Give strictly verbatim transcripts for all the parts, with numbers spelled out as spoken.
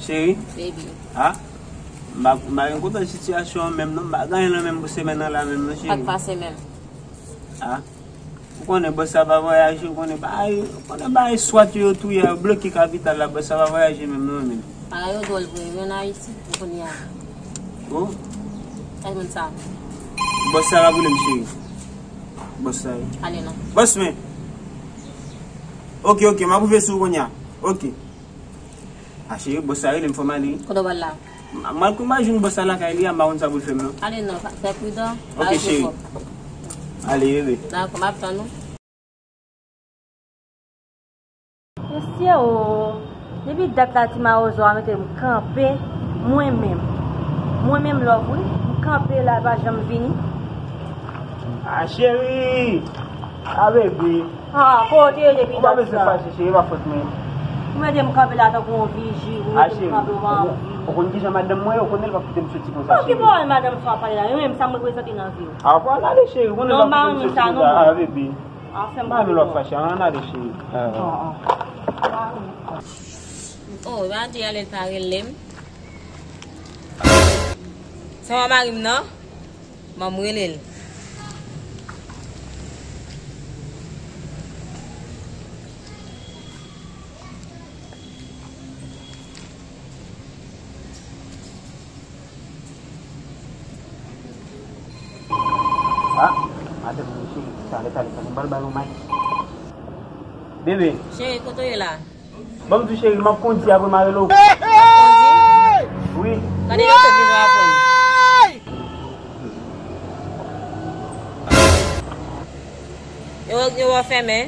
Cheri? Baby. Ah? M pa, m pa gen kontan sitiyasyon an menm non. M pa gen anyen nan menm pou semèn nan la menm non, cheri. Sa k pase menm? Ah? Ou konnen bòs sa pa vwayaje, ou konnen bagay, ou konnen bagay swat yo, yo touye, yo bloke kapital la, bòs sa pa vwayaje menm non, menm. Bagay yo dwòl vre, wi, ann Ayiti, ou konnen a. Oh? Kay moun sa. Bòs sa pa boule m, cheri. Bòs sa, wi. Ale non. Bòs, men. Ok, ok, m ap rive sou ou kounye a. Ok. A cheri, bòs sa rele m, fò m ale. Kote w pral la? M, m al kou m al jwenn bòs sa lakay li a, m pa konn sa pou l fè m non. Ale non, fè pridan. Ok, cheri. Ale, bebe. Dakò, m ap tann ou. Mesye o, depi dat la ti mawozo a mete m kanpe, mwen menm. Mwen menm love wi, m kanpe la, l pa janm vini. A cheri, a bebe. Ah, kote ye depi dat sa? Ou pa bezwen fache cheri, e pa fòt mwen. Ou mete m kanpe la tankou yon viji, ou mete m kanpe yon manvi. Ou konn kijan madanm mwen ye, ou konnen l p ap kite m soti konsa cheri. Bon, ki pawòl madanm sa w ap pale la? Yo menm sa m reprezante nan vi w. A, fò ann ale cheri, ou konnen l p ap kite m soti konsa, a bebe. A, fè m pa vle w ap fache, ann ale cheri. Oh, Adji ale l pa rele m. Se pa mari m nan? Ban m rele l. Ah, madanm mwen cheri, talè, talè, talè, m pral ba l yon may. Bebe. Cheri, kote w ye la? Ban m di w cheri, m ap kondi apre m a rele w. Kondi? Wi. Gade yo te vin apre m. Yo, yo wè w fèmen.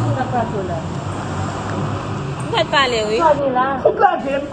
Sa k ap pase w la? M pral pale wi. Sa w gen la? Ou plage m.